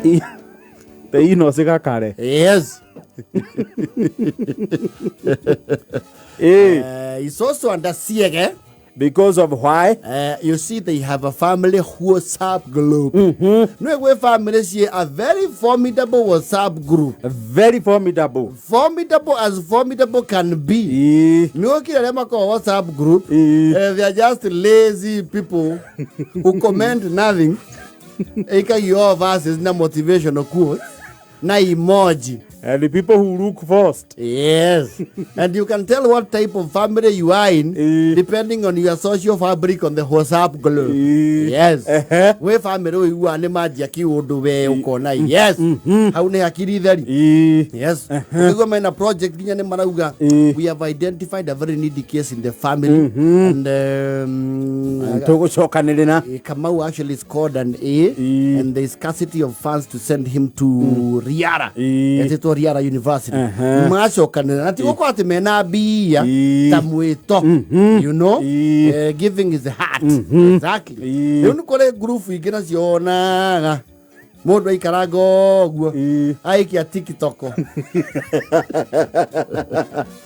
The ino cigakare. Yes. Eh. It's also under Siege. Because of why? You see, they have a family WhatsApp group. No gwĩ family ciĩ a very formidable WhatsApp group. Very formidable. Formidable as formidable can be. Nĩ ũkire arĩa makoragwo WhatsApp group. They are just lazy people who comment nothing. Ikagia verses na motivational quotes na emoji. And the people who look first. Yes. And you can tell what type of family you are in depending on your social fabric on the WhatsApp group. Yes. We family ũiguaga nĩ manjia kiũndũ we ũkona yes. Hau nĩ hakiri theri. Yes. Ũkĩigua mena project nginya nĩ marauga we have identified a very needy case in the family and Tũgũcokanĩrĩra. Kamau actually scored an A and there is scarcity of funds to send him to Riara. Etĩtwo Riara University. Macokanĩrĩra na ti gũkorwo atĩ mena mbia ta mwĩto, giving is the heart. Exactly. Rĩu nĩ kũrĩ ngurubu ingĩ nacio wonaga mũndũ aikaranga ũguo aikia TikTok.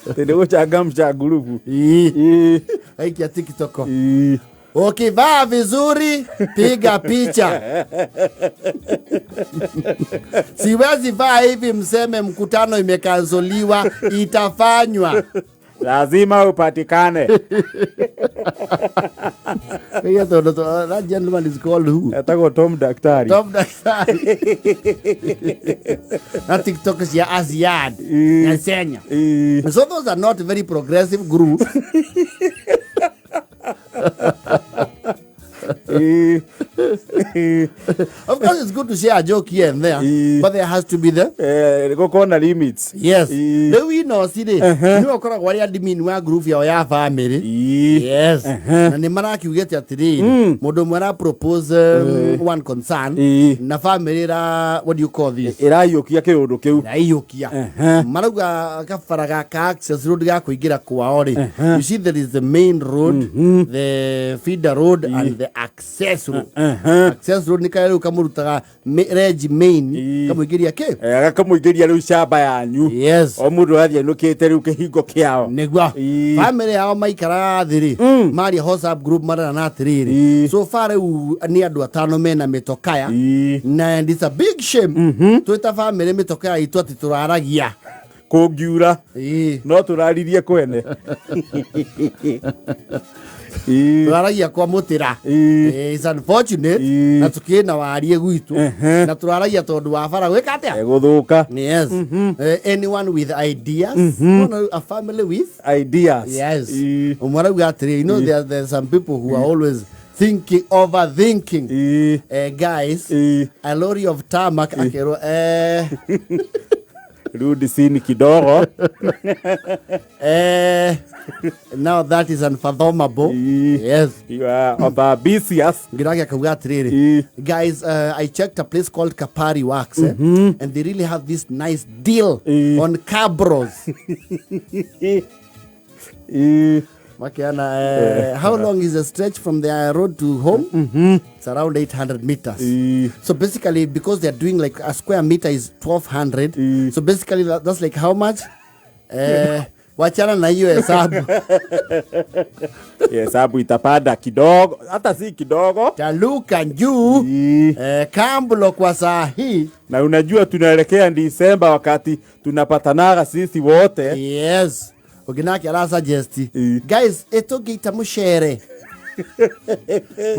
Tĩ gũchangamsha ngurubu. Aikia TikTok. Ukivaa vizuri piga picha. Siwezi vaa hivi mseme mkutano imekansoliwa, itafanywa. Lazima upatikane. Hiyo that gentleman is called who? Etagwo Tom Daktari. Tom Daktari. Na TikTok cia Aziad na Senya. So those are not very progressive groups. Of course, it's good to share a joke here and there, but there has to be the Gũkorwo na limits. Yes. Rĩu inoci rĩ, nĩwe ũkoragwo arĩ admin wa group yao ya family. Yes. Na nĩ marakiugĩte atĩrĩrĩ, mũndũ ũmwe ara propose one concern na family ra, what do you call this? Ĩraiyũkia kĩũndũ kĩu. Iraiyũkia. Marauga kabara gaka access road ga kũingĩra kwao rĩ. You see, there is the main road, the feeder road and the access road. Access road nĩ karĩa rĩu kamũrutaga regi main kamũingĩria kĩ? Gakamũingĩria rĩu camba yanyu. Yes. O mũndũ athiĩ ainũkĩte rĩu kĩhingo kĩao. Nĩguo. Family yao maikaraga thĩ rĩ, maria WhatsApp group marerana atĩrĩrĩ, so far rĩu nĩ andũ atano mena mĩtokaya na and it's a big shame twĩ ta family mĩtokaya itũ atĩ tũraragia. Kũngiura no tũraririe kwene. Tũraragia kwa mũtĩra. It's unfortunate na tukĩrĩ na wariĩ gwitũ na tũraragia tondũ wa bara gwĩka atĩa? Gũthũka. Yes. Anyone with ideas? No, a family with ideas. Yes. Ũmwe arauga atĩrĩ, there are some people who are always thinking, overthinking. Guys, a lorry of tarmac akerwo Rudi chini kidogo. Now that is unfathomable. Yes. You are overambitious. Ngirage akauga atĩrĩrĩ, guys, I checked a place called Kapari Works, and they really have this nice deal on cabros. Makiana, how long is the stretch from the road to home? It's around 800 meters. So basically, because they're doing like a square meter is 1200. So basically, that's like how much? Wachana na hiyo hesabu. Hesabu itapanda kidogo, hata si kidogo. Taluka juu. Kambulo kwa saa hii. Na unajua tunaelekea Disemba wakati tunapatanaga sisi wote. Yes. Ũngĩnake ara suggest. Guys, ĩtũngĩita mũcere.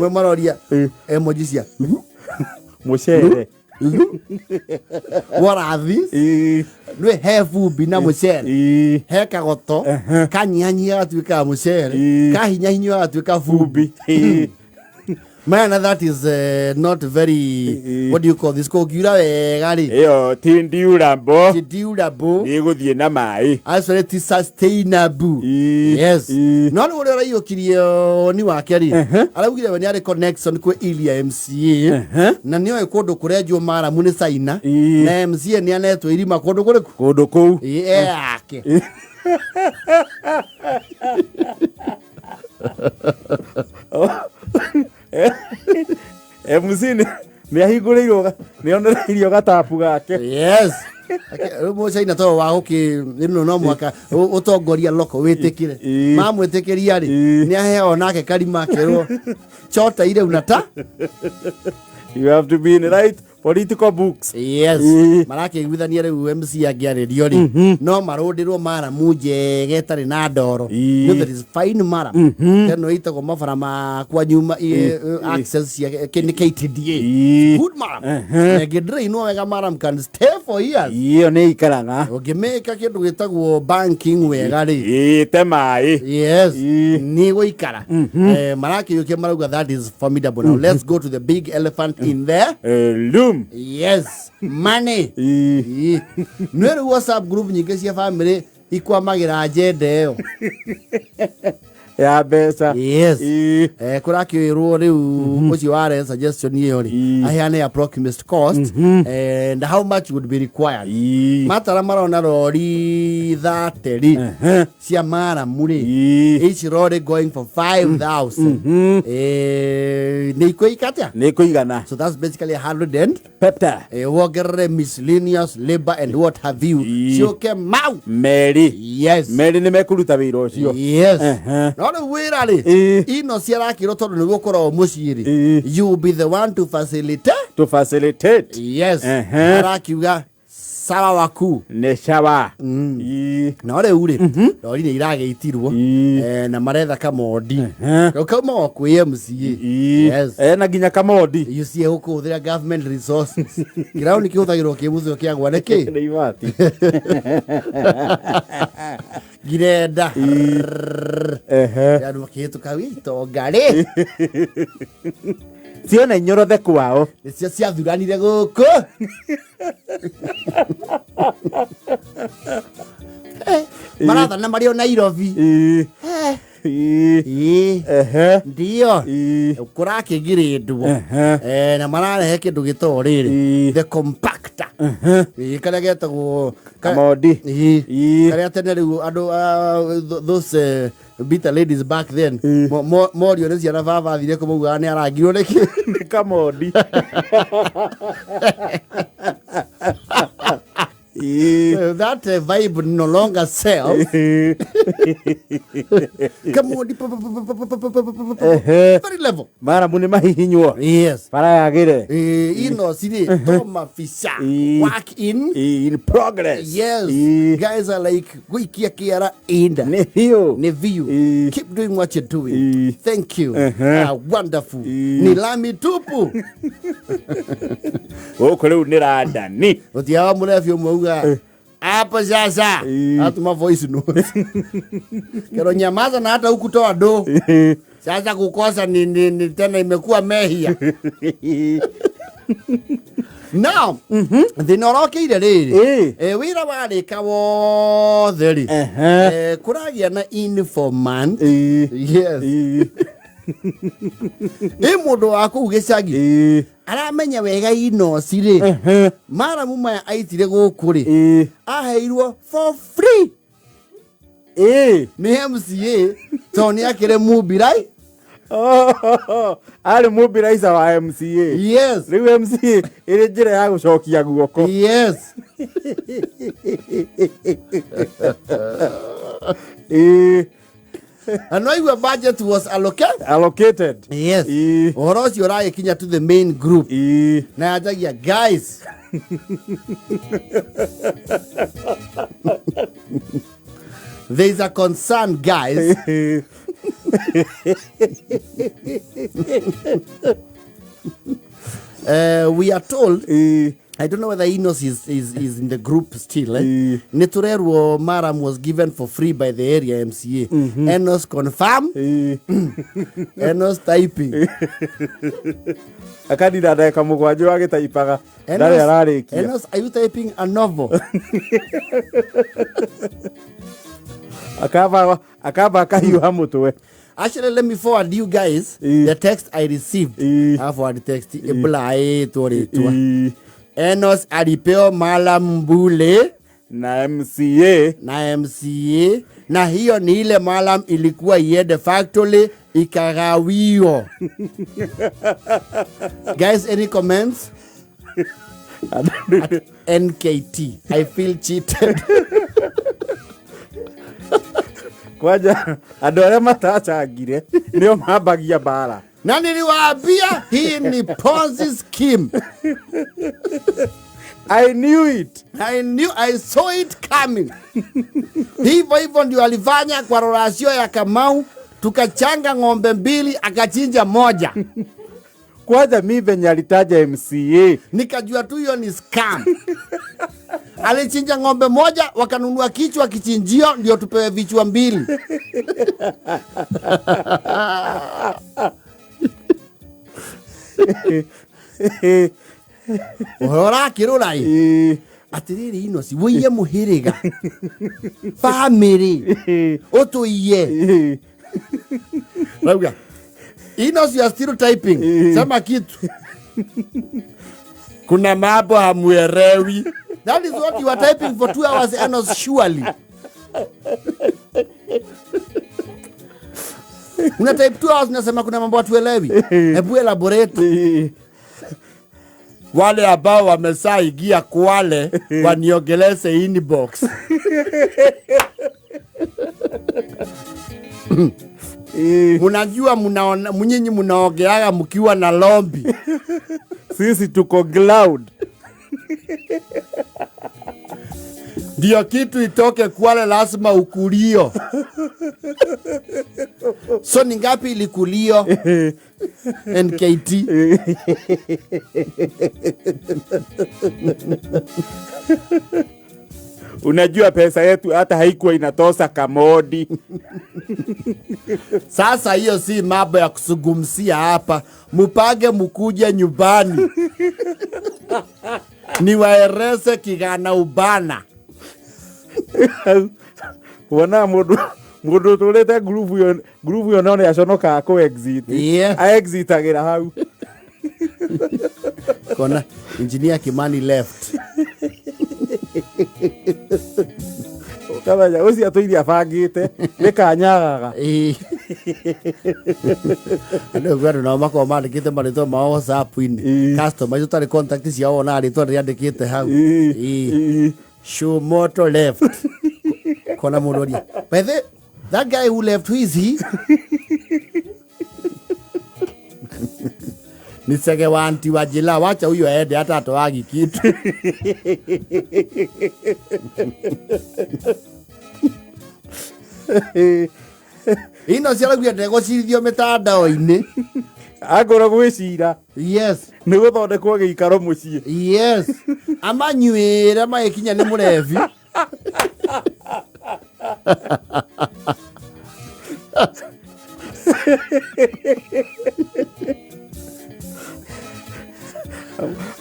We maroria emoji cia Mũcere. What are these? Nĩ he vumbi na mũcere. He kagoto kanyihanyihia gatuĩkaga mũcere. Kahinyahinyio gatuĩka vumbi. Man, that is not very, what do you call this? Kũngiura wega rĩ. Ĩyo ti durable. Ti durable. Nĩ ĩgũthiĩ na maĩ. Actually, ti sustainable. Yes. No rĩu ũrĩa ũraiyũkirie woni wake rĩ, araugire we nĩ arĩ connection kwĩ Ilia MCA na nĩoĩ kũndũ kũrenjwo maramu nĩ China na MCA nĩ anetwo irima kũndũ kũrĩkũ? Kũndũ kũu. Ĩ, yake. MC Nĩ ahingũrĩirwo, nĩ onereirio gatabu gake. Yes. Rĩu mũcaina tondũ wa gũkĩ ĩno no mwaka ũtongoria loko wĩtĩkĩre. Mamwĩtĩkĩria rĩ, nĩ aheo nake karima akerwo chota ile unata. You have to be in the right political books. Yes. Marakĩiguithania rĩu MC angĩarĩrio rĩ, no marũndĩrwo maramu njega ĩtarĩ na ndoro. No, there is fine maram teno ĩtagwo mabara makwa nyuma access cia nĩ KTDA. Good maram. Na ĩngĩdrainwo wega, maram can stay for years. Iyo nĩ ikaraga. Ũngĩmĩka kĩndũ gĩtagwo banking wega rĩ, Ĩte maĩ. Yes, nĩ gũikara. Marakĩyũkia marauga that is formidable. Now let's go to the big elephant in there. Room. Yes, money. Nĩ rĩu WhatsApp group nyingĩ cia family ikwamagĩra agenda ĩyo Ya mbeca. Yes. Kũrakĩrwo rĩu ũcio ware suggestion ĩyo rĩ, aheane approximate cost and how much would be required. Matara marona rori 30 rĩ cia maramu rĩ, each lorry going for 5000, nĩ ikũika atĩa? Nĩ kũigana. So that's basically 100 and pepta. Wongerere miscellaneous labor and what have you, ciũke mau. Meri. Yes. Meri nĩ mekũruta wĩra ũcio. Yes. No rĩu wĩra rĩ, ino ciarakĩrwo tondũ nĩguo ũkoragwo mũciĩ rĩ, you will be the one to facilitate. To facilitate. Yes. Arakiuga sawa waku. Nĩ cawa. No rĩu rĩ, rori nĩ iragĩitirwo, na maretha kamondi. Kau kauma o kwĩ MCA. Yes. Na nginya kamondi. UCA gũkũhũthĩra government resources, kĩraũni kĩhũthagĩrwo kĩ mũtheo kĩagwa nĩkĩ? Nĩ ibati. Ngirenda andũ makĩhĩtũka wĩ itonga rĩ. Ciona inyorothe kwao. Nĩcio ciathuranire gũkũ. Marathana marĩ o Nairobi. Ndio kũrakĩgirĩndwo. Na mararehe kĩndũ gĩtagwo rĩrĩ, the compactor. Karĩa getagwo Kamondi. Karĩa tene rĩu andũ, those bitter ladies back then, morio nĩ ciana baba athire kũmaugaga nĩ arangirwo nĩkĩ. Nĩ kamondi. That vibe no longer sells. Kamondi pa- pa- pa- pa- pa- pa- pa- pa- pa- pa- very level. Maramu nĩ mahihinywo. Yes. Bara yagĩre. Ino siri to mafisa work in in progress. Yes. Guys are like gwikia kiara inda. Nĩ biũ. Nĩ view. Keep doing what you're doing. Thank you. Ah, wonderful. Ni lami tupu. Gũkũ rĩu nĩ randani. Gũtiaga mũrebi ũmwe uga hapo sasa atuma voice note kero nyamaza na hata hukutoa do sasa kukosa ni tena imekuwa mehia. Now thĩna ũrokĩire rĩrĩ, wĩra warĩka wothe rĩ, kũragĩa na informant. Yes. Ĩ mũndũ wa kũu gĩcagi aramenya wega inoci rĩ, maramu maya aitire gũkũ rĩ, aheirwo for free nĩ MCA tondũ nĩ akĩrĩ mumbirai. Oh, arĩ mũmbiraica wa MCA. Yes. Rĩu MCA ĩrĩ njĩra ya gũcokia guoko. Yes. Na no aigua budget was allocated. Allocated. Yes. Ũhoro ũcio ũragĩkinya to the main group na yanjagia, guys, there is a concern, guys. We are told, I don't know whether Enos is in the group still. Eh? Nĩtũrerwo murram was given for free by the area MCA. Enos, confirm. Enos typing. Akandira ndagĩka 7 agĩtaipaga ndarĩ ararĩkia. Enos, are you typing a novel? Akamba akahiũha mũtwe. Actually, let me forward you guys the text I received. I forward text. Ebla rĩtwa. Enos alipewa murram bure na MCA. Na MCA, na hiyo ni ile murram ilikuwa iende factory. Ikagawio. Guys, any comments? At NKT. I feel cheated. Kwanja andũ arĩa matacangire nĩo mambagia mbara. Na niliwaambia hii ni Ponzi scheme. I knew it. I knew, I saw it coming. Hivyo hivyo ndio alifanya kwa rorasio ya Kamau, tukachanga ng'ombe mbili akachinja moja. Kwanza mi venye alitaja MCA Nikajua tu hiyo ni scam. Alichinja ng'ombe moja, wakanunua kichwa kichinjio ndio tupewe vichwa mbili. Ũhoro ũrakĩrũra ĩ atirĩrĩ inoci wũiye mũhĩrĩga famĩrĩ ũtũiye rauga Inos, you are still typing. Sema kitu. Kuna mambo hamuelewi. That is what you are typing for 2 hours, Enos, surely. Una type 2 hours unasema kuna mambo hatuelewi. Hebu elaborate. Wale ambao wameshaingia Kwale waniongeleze inbox. Munajua munaona nyinyi munaongeaga mkiwa na lombi. Sisi tuko cloud. Ndio kitu itoke Kwale lazima ukulio. So ni ngapi ilikulio? NKT. Unajua pesa yetu hata haikuwa inatosa kamodi. Sasa hiyo si mambo ya kusugumsia hapa. Mupange mukuje nyumbani. Niwaeleze kigana ubana. Wana mundu uturite group yo, group yo no ni aconokaga ku exit. Yeah. A exitagira hau. Kona engineer Kimani left. Kamenya ucio atũire abangĩte nĩ kanyagaga. Andũ aigua andũ nao makoragwo mandĩkĩte marĩtwa mao WhatsApp-inĩ. Customer icio ũtarĩ contact ciao ona rĩtwa rĩandĩkĩte hau. Shumoto left. Kona mũndũ oria, by the that guy who left, who is he? Nisege wa anti wa jela, wacha huyo aende hata atoagi kitu. Ino ciaraguire ndegũcirithio mĩtandao-inĩ. Angorwo gwĩcira. Yes. Nĩ gũthondekwo gĩikaro mũciĩ. Yes. Amanyuĩre magĩkinya nĩ mũrebi.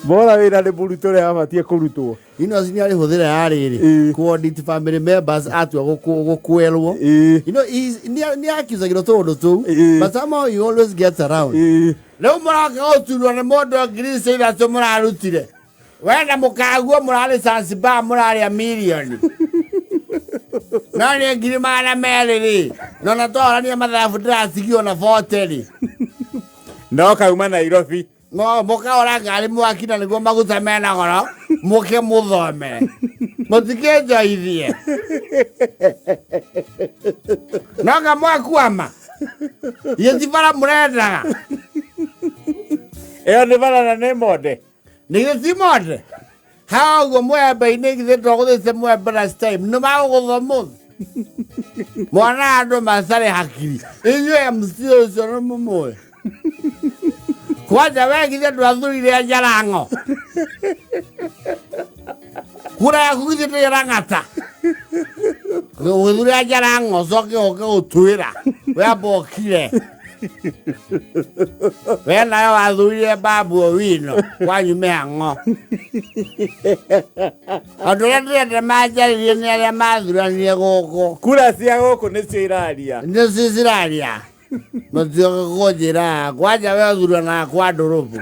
Bora wĩra nĩ mũrutwo ũrĩa abatiĩ kũrutwo. Ino nĩ arĩhũthĩra ya rĩrĩ. Coordinate family members atua gũkwerwo. You know, nĩ accusagĩrwo tũũndũ tũu. But somehow he always gets around. Rĩu mũroka gũturwo nĩ mũndũ ngiri icio ithatũ mũrarutire. Wenda mũkaguo mũrarĩ Zanzibar mũrarĩa mirioni. No nĩ ngiri magana merĩ rĩ. No na twahorania mathabu ndĩratigio na 40 rĩ. No kauma Nairobi. No mũkaora ngari mwaki na nĩguo maguta mena goro mũke mũthome. Mũtikĩnjoithie. No nga mwakwama. Gĩthi bara mũrendaga. Ĩyo nĩ bara na nĩ monde. Nĩ gĩthi monde. Ha ũguo mwembe-inĩ githĩ twagũthĩte mwembe last time. Nĩ magũgũthwo mũthĩ. Mwana andũ macarĩ hakiri. Inyuĩ MC ũcio nĩ mũmũĩ. Kwanja we githĩ ndwathurire Njarango. Kura yaku githĩ ndĩrang'ata. Ũgĩthurire Njarango ũcoke ũke gũtwĩra. We amba ũkire. We nayo wathurire Babu Owino kwanyu mĩhang'o. Andũ arĩa ndĩrenda manjarĩrie nĩ arĩa mathuranire gũkũ. Kura cia gũkũ nĩcio iraria. Nĩcio ciraria. Matioka kũnjĩra kwanja we ũthuranaga kwa ndũrũmũ.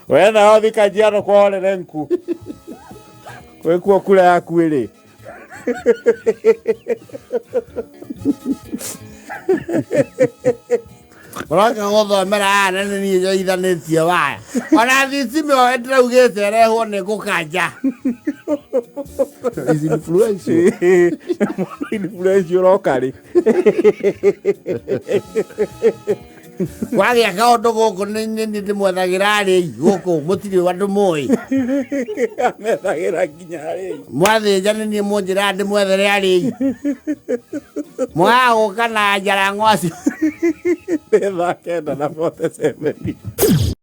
We nayo thiĩ Kajiado kwa Ole Lenku. Gwĩkuo kura yaku ĩrĩ. Ũroka gũthomera haha na nĩ niĩ njoithanĩtie waya. Ona thitima ĩyo ndĩraugĩte ĩrehwo nĩ gũkanja. Is influential. Mũndũ influential ũroka rĩ? Kwagĩa kaũndũ gũkũ nĩ nĩ niĩ ndĩmwethagĩra arĩi gũkũ mũtirĩ andũ mũĩ. Amethagĩra nginya rĩ? Mwathĩnja nĩ niĩ mũnjĩraga ndĩmwethere arĩi. Mwaga gũka na njarang'o acio. Nĩ thaa 9:47.